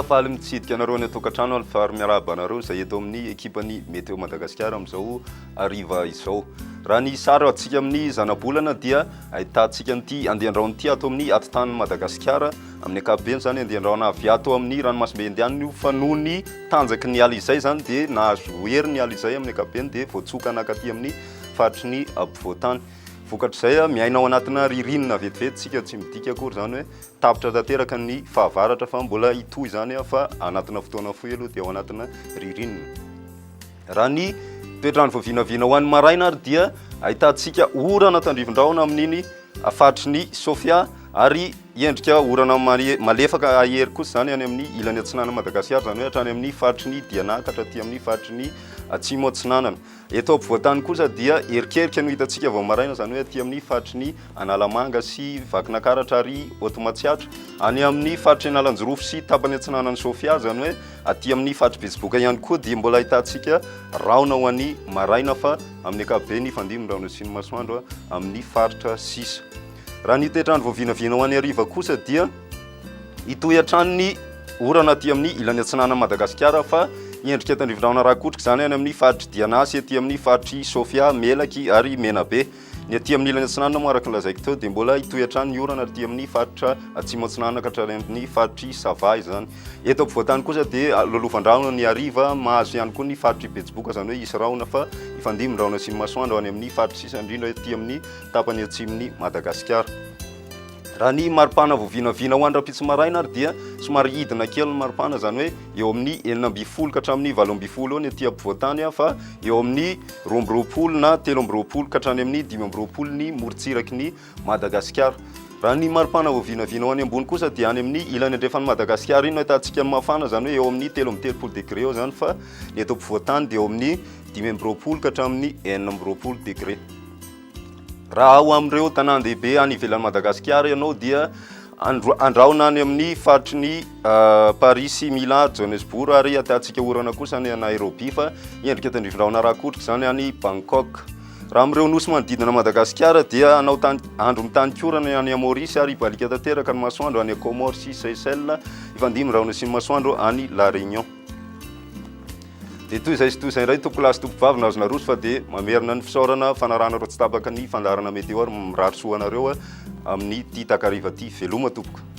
Faly mitsidika anareo any an-tokantrano ary faly miarahaba anareo izay eto amin'ny ekipan'ny Météo Madagasikara amin'izao hariva izao. Raha ny sary antsika amin'ny zanabolana dia ahitantsika an'ity andian-drahona ity ato amin'ny atitan'i Madagasikara. Amin'ny ankapobeny izany andian-drahona avy ato amin'ny ranomasimbe Indianina io fa noho ny tanjaky ny ala izay izany dia nahazo hery ny ala izay amin'ny ankapobeny dia voatsoka nankaty amin'ny faritry ny ampovoan-tany. Vokatr'izay, miaina ao anatina ririnina vetivety isika, tsy midika akory izany hoe tapitra tanteraka ny fahavaratra fa mbola hitohy izany fa anatina fotoana fohy aloha dia ao anatina ririnina. Raha ny toetr'andro voavinavina ho an'ny maraina ary dia ahitantsika orana tandrivin-drahona amin'iny faritry ny Sofia ary endrika orana malefaka hahery kosa izany any amin'ny ilany atsinanan'i Madagasikara, izany hoe hatrany amin'ny faritry ny Diana ka hatraty amin'ny faritry ny Atsimo Atsinanana. Eto ampovoan-tany kosa dia erikerika no hitantsika vao maraina, izany hoe aty amin'ny faritry ny Analamanga sy Vakinakaratra ary Haute Matsiatra. Any amin'ny faritry Analanjirofo sy tapany atsinanan'i Sofia, izany hoe aty amin'ny faritry Betsiboka ihany koa dia mbola ahitantsika rahona ho an'ny maraina fa amin'ny ankapobeny hifandimby ny rahona sy ny masoandro amin'ny faritra sisa. Raha ny toetr'andro voavinavina ho an'ny hariva kosa dia hitohy hatrany ny orana aty amin'ny ilany atsinanan'i Madagasikara fa hiendrika tandrivindrahona rakotrika izany any amin'ny faritr'i Diana sy aty amin'ny faritr'i Sofia, Melaky ary Menabe. Ny aty amin'ny ilany atsinanana moa araka ny lazaiko teo dia mbola hitohy hatrany ny orana aty amin'ny faritra atsimo atsinanana ka hatrany amin'ny faritr'i Sava izany. Eto ampovoan-tany kosa dia lolovan-drahona ny hariva, mahazo ihany koa ny faritr'i Betsiboka izany hoe hisy rahona fa hifandimby ny rahona sy ny masoandro any amin'ny faritra sisa indrindra aty amin'ny tapany atsimon'i Madagasikara. Raha ny maripana vao vinavina ho an'ny rahampitso maraina ary dia somary hidina kely ny maripana, izany hoe eo amin'ny 16 ka hatramin'ny 18 eo ny aty ampovoan-tany fa eo amin'ny 22 na 23 ka hatrany amin'ny 25 ny morontsiraky ny Madagasikara. Raha ny maripana vao vinavina ho any ambony kosa dia any amin'ny ilany andrefan'i Madagasikara iny no ahitantsika ny mafana, izany hoe eo amin'ny 33 degré eo izany fa ny eto ampovoan-tany dia eo amin'ny 25 ka hatramin'ny 26 degré. Raha ao amin'ireo tanàn-dehibe any ivelan'i Madagasikara ianao dia andrahona any amin'ny faritry ny Paris sy Milan ary Johannesburg ary ahitantsika orana kosa any Nairobi fa endrika tandrifindrahona rakotrika izany any Bangkok. Raha amin'ireo nosy manodidina an'i Madagasikara dia hanao tany andro mitanikorana any Maurice ary hibaliaka tanteraka ny masoandro any Comores sy Seychelles, hifandimby rahona sy ny masoandro any La Réunion. Dia toy izay sy toy izay indray tompokolahy sy tompokovavy nahazo naroso fa dia mamerina ny fisaorana fanarahanareo tsy tapaka ny fandaharana Météo ary mirary soa anareo amin'ity takariva ity. Veloma tompoko.